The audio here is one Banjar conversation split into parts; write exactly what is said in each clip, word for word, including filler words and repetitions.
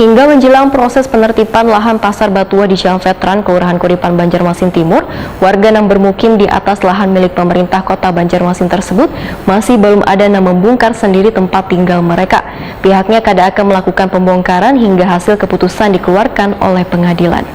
Hingga menjelang proses penertiban lahan Pasar Batuah di Jalan Veteran, Kelurahan Kuripan, Banjarmasin Timur, warga nang bermukim di atas lahan milik pemerintah Kota Banjarmasin tersebut masih belum ada nang membongkar sendiri tempat tinggal mereka. Pihaknya kada akan melakukan pembongkaran hingga hasil keputusan dikeluarkan oleh pengadilan.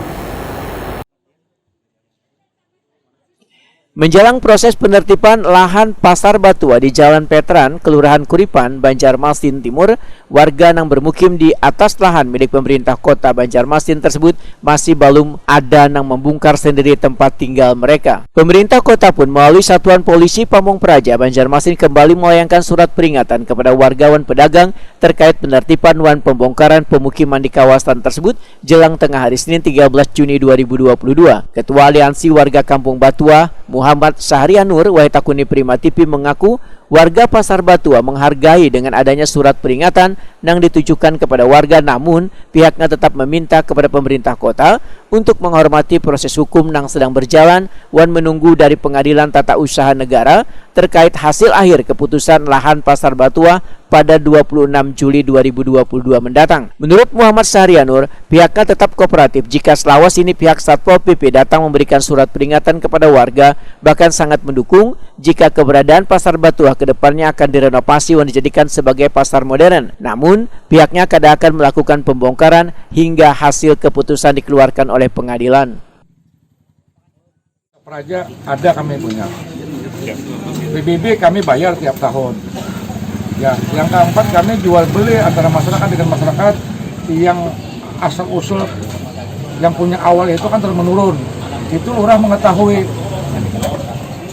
Menjelang proses penertiban lahan Pasar Batuah di Jalan Veteran, Kelurahan Kuripan, Banjarmasin Timur, warga nang bermukim di atas lahan milik pemerintah Kota Banjarmasin tersebut masih balum ada nang membungkar sendiri tempat tinggal mereka. Pemerintah kota pun melalui Satuan Polisi Pamung Praja Banjarmasin kembali melayangkan surat peringatan kepada warga wan pedagang terkait penertiban wan pembongkaran pemukiman di kawasan tersebut jelang tengah hari Senin tiga belas Juni dua ribu dua puluh dua. Ketua Aliansi Warga Kampung Batuah, Muhammad Syahrianur, Wahai Takuni Prima T V, mengaku warga Pasar Batuah menghargai dengan adanya surat peringatan nang ditujukan kepada warga, namun pihaknya tetap meminta kepada pemerintah kota untuk menghormati proses hukum nang sedang berjalan wan menunggu dari Pengadilan Tata Usaha Negara terkait hasil akhir keputusan lahan Pasar Batuah pada dua puluh enam Juli dua ribu dua puluh dua mendatang. Menurut Muhammad Syahrianur, pihaknya tetap kooperatif jika selawas ini pihak Satpol P P datang memberikan surat peringatan kepada warga, bahkan sangat mendukung jika keberadaan Pasar Batuah ke depannya akan direnovasi wan dijadikan sebagai pasar modern. Namun, pihaknya kada akan melakukan pembongkaran hingga hasil keputusan dikeluarkan oleh pengadilan. Praja ada kami punya. P B B kami bayar tiap tahun. Ya, yang keempat, kami jual beli antara masyarakat dengan masyarakat yang asal usul, yang punya awal itu kan terus menurun. Itu lurah mengetahui.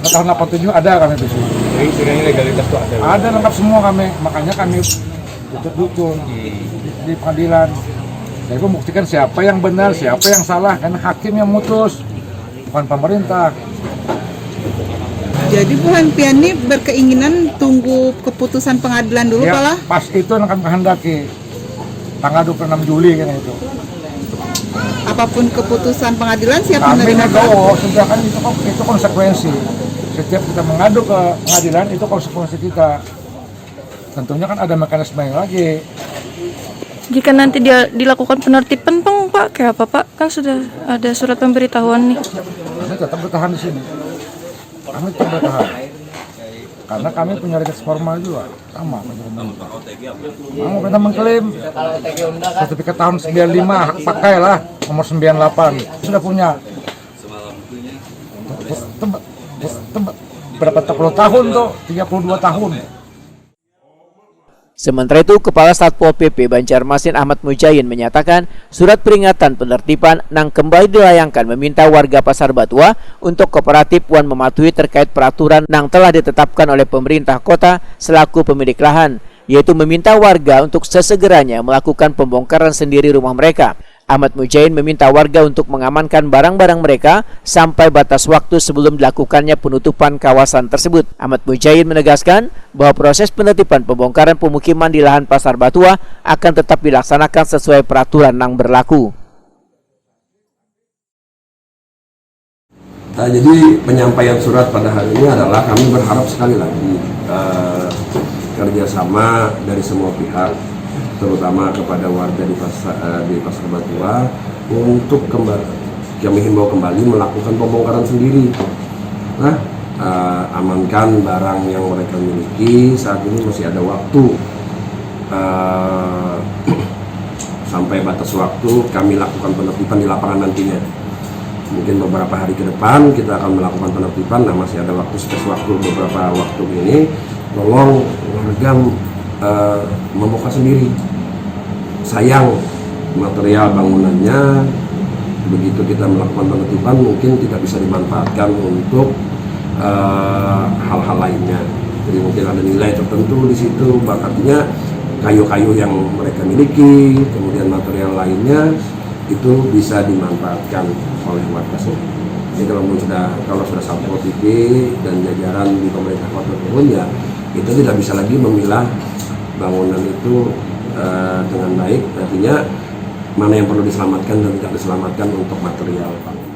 Tahun delapan tujuh ada kami di sini. Jadi istilahnya legalitas tuh ada. Ada lengkap semua kami, makanya kami tuntut dukun di, di pengadilan. Jadi membuktikan siapa yang benar, siapa yang salah, karena hakim yang mutus, bukan pemerintah. Jadi buhan pian ni berkeinginan tunggu keputusan pengadilan dulu Ya, palah? Pas itu yang kami kehendaki, tanggal dua puluh enam Juli kan itu. Apapun keputusan pengadilan siap Kami menerima nih Pak? Oh, sudah kan itu kok itu konsekuensi. Setiap kita mengadu ke pengadilan itu konsekuensi kita. Tentunya kan ada mekanisme yang lagi. Jika nanti dia dilakukan penertiban, Bang, Pak, kayak apa, Pak? Kan sudah ada surat pemberitahuan nih. Kami tetap bertahan di sini. Kami tetap bertahan. Karena kami punya register formal juga, sama Pak Jokowi. Mau kita mengklaim sertifikat tahun sembilan lima, hak pakai lah, nomor sembilan delapan. Sudah punya. Tempat, tempat, berapa puluh tahun tuh? Tiga puluh dua tahun. Sementara itu, Kepala Satpol P P Banjarmasin Ahmad Mujain menyatakan surat peringatan penertiban nang kembali dilayangkan meminta warga Pasar Batuah untuk kooperatif wan mematuhi terkait peraturan nang telah ditetapkan oleh pemerintah kota selaku pemilik lahan, yaitu meminta warga untuk sesegeranya melakukan pembongkaran sendiri rumah mereka. Ahmad Mujain meminta warga untuk mengamankan barang-barang mereka sampai batas waktu sebelum dilakukannya penutupan kawasan tersebut. Ahmad Mujain menegaskan bahwa proses penertiban pembongkaran pemukiman di lahan Pasar Batuah akan tetap dilaksanakan sesuai peraturan yang berlaku. Nah, jadi penyampaian surat pada hari ini adalah kami berharap sekali lagi eh, kerjasama dari semua pihak, terutama kepada warga di pasar, eh, di Pasar Batuah untuk kembali kami himbau kembali melakukan pembongkaran sendiri. Nah, eh, amankan barang yang mereka miliki saat ini masih ada waktu eh, sampai batas waktu kami lakukan penertiban di lapangan nantinya. Mungkin beberapa hari ke depan kita akan melakukan penertiban, nah masih ada waktu, space waktu beberapa waktu ini. Tolong warga eh, membongkar sendiri. Sayang material bangunannya begitu kita melakukan penertiban mungkin tidak bisa dimanfaatkan untuk eh, hal-hal lainnya. Jadi mungkin ada nilai tertentu di situ, artinya kayu-kayu yang mereka miliki, kemudian material lainnya itu bisa dimanfaatkan oleh warga sendiri. Jadi kalau sudah kalau sudah Satpol P P dan jajaran di pemerintah kota turun, ya itu tidak bisa lagi memilah bangunan itu eh, dengan baik, artinya mana yang perlu diselamatkan dan tidak diselamatkan untuk material bangunan.